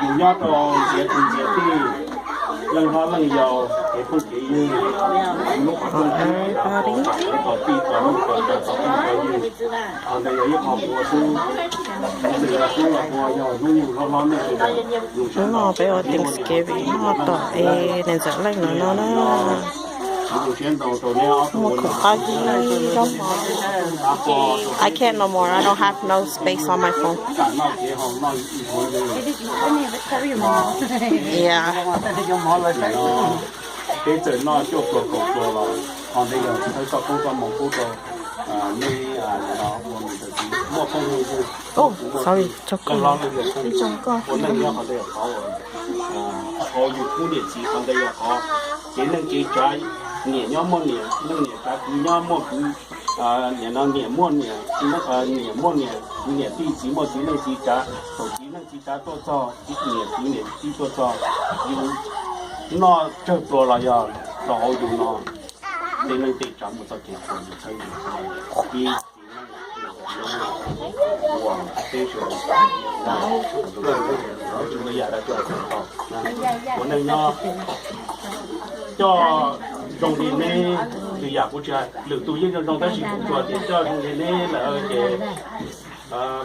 Yus nyob rau ntxiav kwv ntxiav tij, leej hlob leej yau, kev phooj kev ywg, lub qhov rooj, tij tog lub tog, tog phooj tog ywg, qhov ntawd yog ib qho ua xwb. Ntxim los xwb los ua yog hnub yug hlob hlob nej sawv daws. Hnub no peb ua Thanksgiving noj tom es niam ntxawm leej no no na. Muaj khoom qab zib zaub mov. I can't no more. I don't have no space on my phone. Yeah. Peb txawm noj cuaj pluas kaum pluas los qhov ntawd yog txhawb koj koob koj hmoov pub rau nej ua niam ntxawm txiv muaj phooj ywg, Oh, sorry, leej hlob leej yau, ua neej nyob qhov ntawd yog qhov uas qhov yus pub niam txiv qhov ntawd yog qhov kev neej kev tsav, niam nyob muaj niam, leej niam tsav kwv nyob muaj kwv, niam no niam muaj niam, niam muaj niam, kwv niam tij, txiv muaj txiv neej txiv tsav, thaum txiv neej txiv tsav tuaj txog, niam kwv niam tij tuaj txog, yus noj tsawg pluas los yog rau hauv yus no tej neej tej tsav mus txog kev txhaum yus txhawb yus ib txiv neej ua peb sawv daws ua neej nyob coj zoo li neb, lwm yam kuv tsis hais, lwm tus yeej zoo zoo tab sis kuv tsuas tias coj zoo li neb lawm ces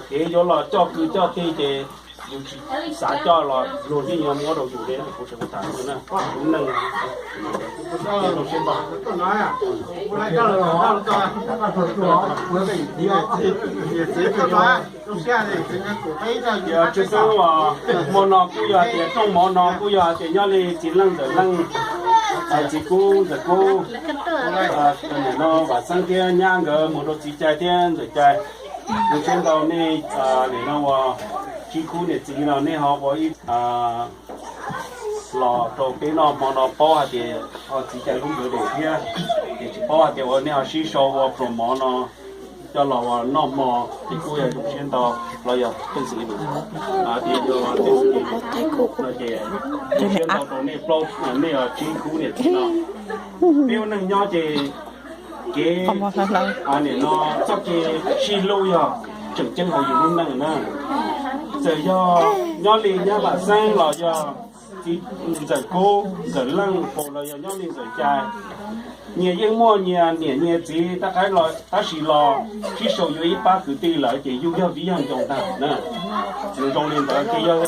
kev yuav los coj kwv coj tij ces yus tsis xav coj los luag yeej yuav muab rau yus li na, kuv tseem tham na, kuv neej zoo siab nto. Tsis tub, hmo no kuj yog hais tias rooj mov no kuj yog hais tias nyob li txiv leej ntxawm leej, txiv kub ntxawm kub, nim no Vam Xeeb thiab nyab nkawd mus rau txiv cai thiab ntxawm cai. Zoo siab ntau nej nim no uas Tsib Kub niam txiv no nej ho ua ib los rau peb noj hmo no, paub hais tias txiv cai lub nkawd thiab, ces tsis paub hais tias ua nej ho sib sau ua pluas mov no coj los ua noj hmo, ces kuj yog zoo siab ntau los yog tej xwm tias yog tej xwm no ces zoo siab ntau rau nej plaub, nej Tsib Kub niam txiv no. Peb ua neej nyob ces kev, nim no txoj kev sib hlub yog tseem ceeb hauv yus lub neej na. Txawm yog nyob li nyab Vam Xeeb los yog txiv ntxawm Kub ntxawm Leej Pus los yog nyob li ntxawm Cai, nyias yeej muaj nyias niam nyias txiv tab qaib los tab sis los sib sau yuav ib pab kwv tij lawm ces yus yog viv yog ncaus ntag na. Nws zoo li ntawd ces yog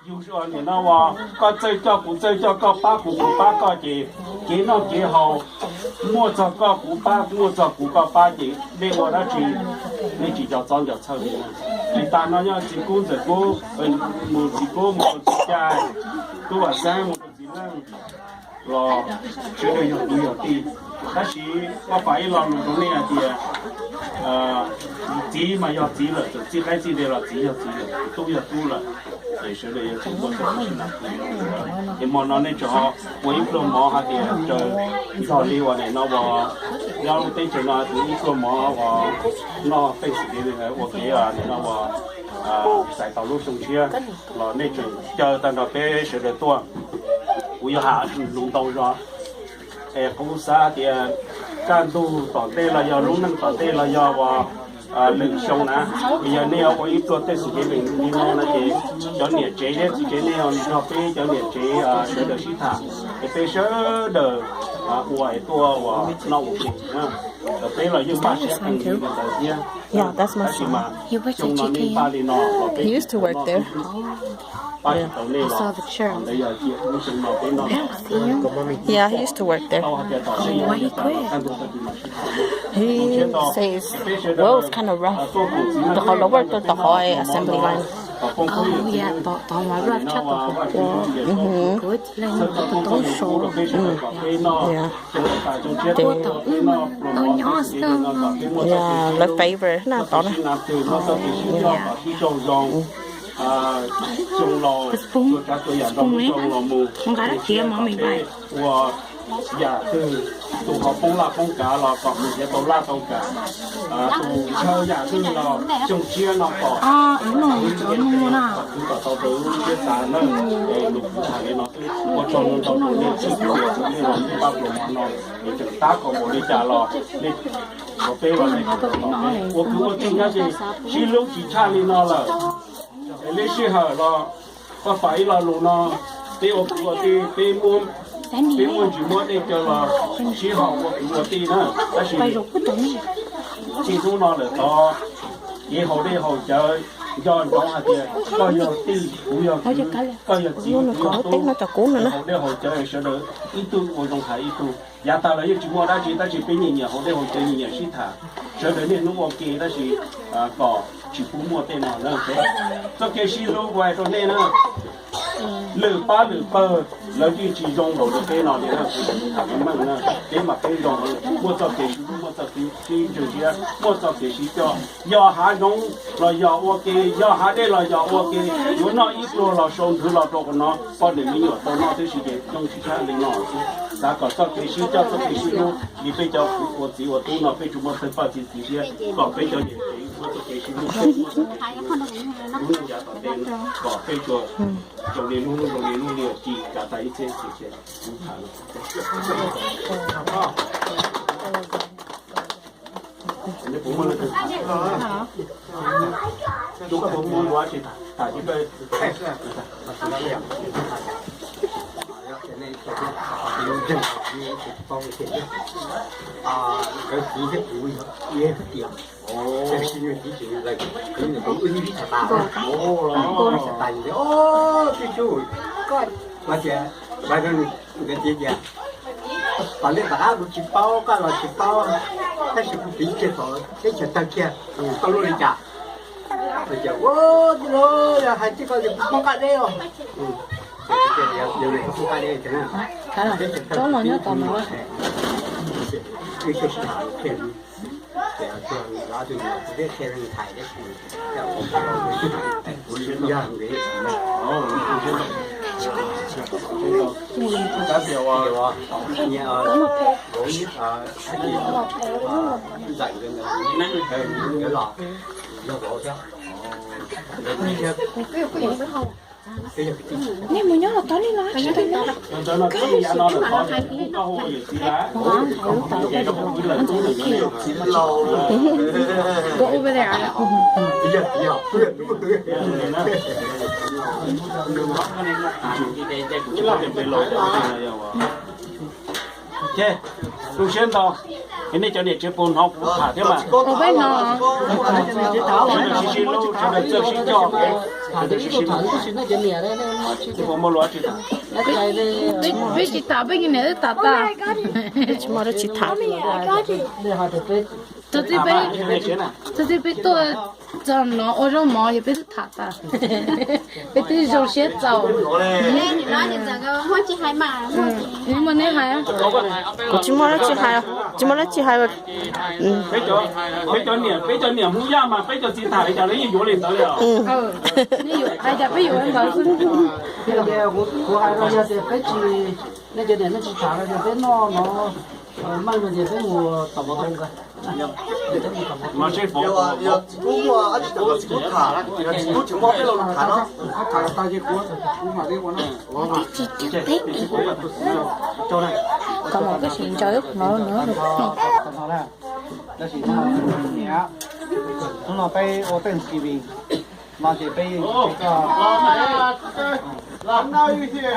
yus nim no uas koj txawj coj kuv txawj coj, koj pab kuv kuv pab koj ces kev noj kev haus muaj txog koj kuv pab, muaj txog kuv koj pab ces nej ua dab tsi nej tsis nco txob nco txhawj li. Tsis tas no nyob txiv Kub ntxawm Kub, mus txiv Kub mus rau txiv Cai, Tub Vam Xeeb mus rau txiv Leej los sawv daws yog kwv yog tij. Tab sis koj pab ib lo lus rau nej hais tias txiv mas yog txiv lawm, txawm txij qaib txij nte los txiv yog txiv lawm, tub yog tub lawm, ces sawv daws yuav tsum muaj txoj kev sib ntsib. Ces hmo no nej tseem ua ib pluag mov hais tias raws nrog li uas nim no uas nyob lub teb chaws no tus ib pluag mov uas noj tej xwm ua kev nim no uas xaiv tau lub xyoo tshiab los nej tseem caw tag nrho peb sawv daws tuaj. Kuv yuav hais lus ntau zog es kuv xav tias kaj ntug tom ntej los yog lub neej tom ntej los yog uas lwm xyoo na, yog nej ua ib pluag tej xwm kev vim li no no ces cov niam tsev thiab txiv tsev nej nrog peb cov niam tsev sawv daws sib tham es peb sawv daws ua es tuaj ua noj ua haus na. Peb los yeej npaj siab qees li ntawd thiab, tab sis mas xyoo no nej npaj li no los peb pab tsis tau nej los ntawd yog tias lub xyoo no peb noj. Yeah, he used to work there. Tau hais tias tom ntej yog kaj ntug tag kis mas sib tham. He says, well, it's kind of rough. Rau qhov lawv work rau tom qhov assembly line. Tom phooj ywg txiv neej, nim no uas Vaj Tswv lub ntiag txhawb koj koob koj hmoov pub rau peb sawv daws kom peb noj xyoo tas xyoo tshiab tuaj, peb noj pluas mov peb sib ntsib li no kom peb muaj txoj kev sib hlub, txoj kev sib nab twg, muaj txoj kev sib coj kom sib raug zoo. Xyoo laus txhua tsav txhua yam nrog lub xyoo los mus, es kom peb ua yam twg, tus ho poob laj poob kav los kom mus nrhiav tau laj tau kav, tus ntshaw yam twg los xyoo tshiab no kom kom kwv kom tau rau lub siab xav na. Es lus kuv hais li no xwb, ua tsaug ntau rau nej txhua tus uas nej los ntsib pab pluas mov no, es tseem tab kaum npaum li cas los nej, peb los nej ua kwv ua tij nyob ces sib hlub tsis tshaj li no lawm. Es lub sij hawm los Koj pom ib lo lus no, peb ua kwv ua tij, peb muab, peb muaj ntsis muab dej cawv los sib haum ua kwv ua tij na, tab sis txij hnub no lawm tod, kev haus dej haus cawv nco ntsoov hais tias koj yog tij, kuv yog kwv, koj yog txiv, kuv yog tub, haus dej haus cawv sawv daws ib tug ua zoo hais ib tug. Yav tag los yeej tsis muaj dab tsi, tab sis peb nyiam nyiam haus dej haus cawv, nyiam nyiam sib tham, sawv daws niaj hnub ua ke, tab sis kom tsis pub muaj tej no na. Txoj kev sib hlub kuv hais rau nej na, lwm pab lwm pawg lawv yeej tsis zoo npaum li peb no li na. Kuv tham meej na, peb mas peb zoo, muaj txoj kev sib hlub, muaj txoj kev sib ntseeg siab, muaj txoj kev sib coj. Yog hav zoov los yog ua ke, yog hav dej los yog ua ke, yuav noj ib pluag los sau nthwv los rau qhov no, poj niam me nyuam tau noj tib si ces zoo tsis tshaj li no xwb. Xav kom txoj kev sib coj, txoj kev sib hlub li peb cov ua txiv ua tub no peb tsuas muaj txhawj paj txiv txiv siab, kom peb cov niam tsev muaj txoj kev sib hlub, peb muaj txoj kev sib hlub, lub neej yav tom ntej kom peb tsuas zoo li lub hnub zoo li lub hli, ci kav tas ib txhiab txhiab txhiab. Nkawd tias, tom ntej tom qab kuv tsis paub, koj los tsis paub, tab sis kuv piv kiag tom teb chaws tawg kiag, koj luaj li cas? Ces ua tij laug, yog hais txij ko ces kuv poob qab deb os. Poob qab deb tiag na. Teb chaws tawg, kuv tij laug qhia li, ces kuv tij laug kuv tij qhia li ntxhais deb, kuv yog nkev. Tab sis ua, ua, ntxawm nkawd, nkawd los yog vauv thiab. Nej mus nyob los tau, nej los tsis tau. Go over there. Ces, zoo siab ntau, es nej cov niam tsev puas hnov kuv tham thiab mas? Peb hnov. Sawv daws sib sib hlub, sawv daws txawj sib coj, sawv daws sib sib hlub. Peb tsis tham, peb niam twb tham tas. Tsis muaj dab tsis tham. Txog txij peb, txog txij peb tuaj txog no ua zaub mov ces peb twb tham tas. Peb twb zoo siab txaus. Muaj nej hais, kuv tsis muaj dab tsi hais, tsis muaj dab tsi hais. Peb cov niam, peb cov niam Hmoob Yaj mas peb cov txiv tham li cas lawv yeej yuav li ntawd li os. Hais tias peb yuav li ntawd xwb. Kuv hais rau yog tias peb tsis, nej cov niam nej tsis tham no ces peb noj no meej no ces peb mus tom mov nkaus. Mas seb pov, yog txiv tub muaj dab tsi cov txiv tub tham, yog txiv tub tsis muaj peb los tham no. Tham tas ces kuv, kuv mam li ua no. Kom mam peb sib ntsib qhov no. Tab sis hnub no peb ua Thanksgiving no ces peb yeej tsis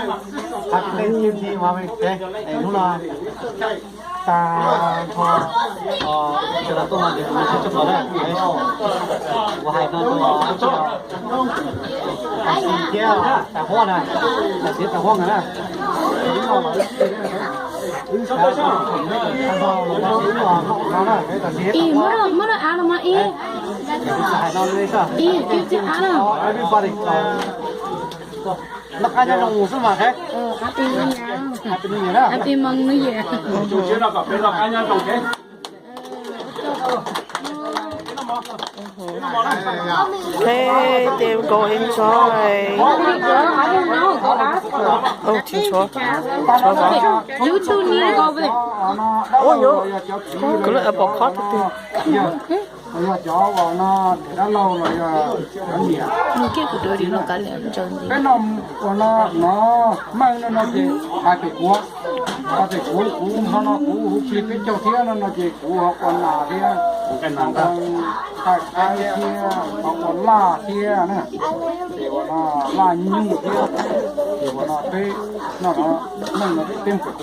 koj Happy Thanksgiving, hnub no tag nrho sawv daws tuaj no ces kuv tsis tso qhov na. Kuv hais no rau tais Xis thiab tais Huab na, tais Xis tais Huab nkawd na. Ib, muab lub av los mas ib. Ib, cov txiv av na. Noj qab nyob zoo xwb mas. Happy New Year. Happy New Year. Peb ces go enjoy. Ub, tsis ntshua, ntshua zov. Ub, yuav, kuv lub AirPods kho twg twg. Los yog cov uas no niam dab laug los yog cov niam. Peb no uas no, no, meej no no ces hais pem kuv, hais pem kuv, kuv ho no kuv hu plig peb caug thiab no no ces kuv ho ua nas thiab, ua qaib qaib thiab, ho ua laj thiab na. Ces uas no laj nyuj thiab, ces uas no peb no no, meej no peb pem kuv,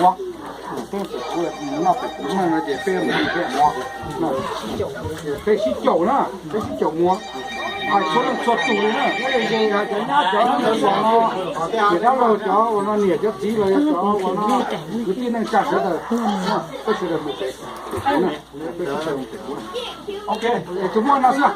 peb pem kuv, noj pem kuv meej no ces peb mus peb ua, peb sib caum na, peb sib caum mus. Hais txhua leej txhua tus li na, peb ze hais cov nyab cov ntxhais no, niam dab laug cov uas no niam cov txiv los yog cov uas no kwv tij neej tsa sawv daws, peb sawv daws mus pem kuv na, peb sib caum mus pem kuv. Ok, es tsuas muaj no xwb.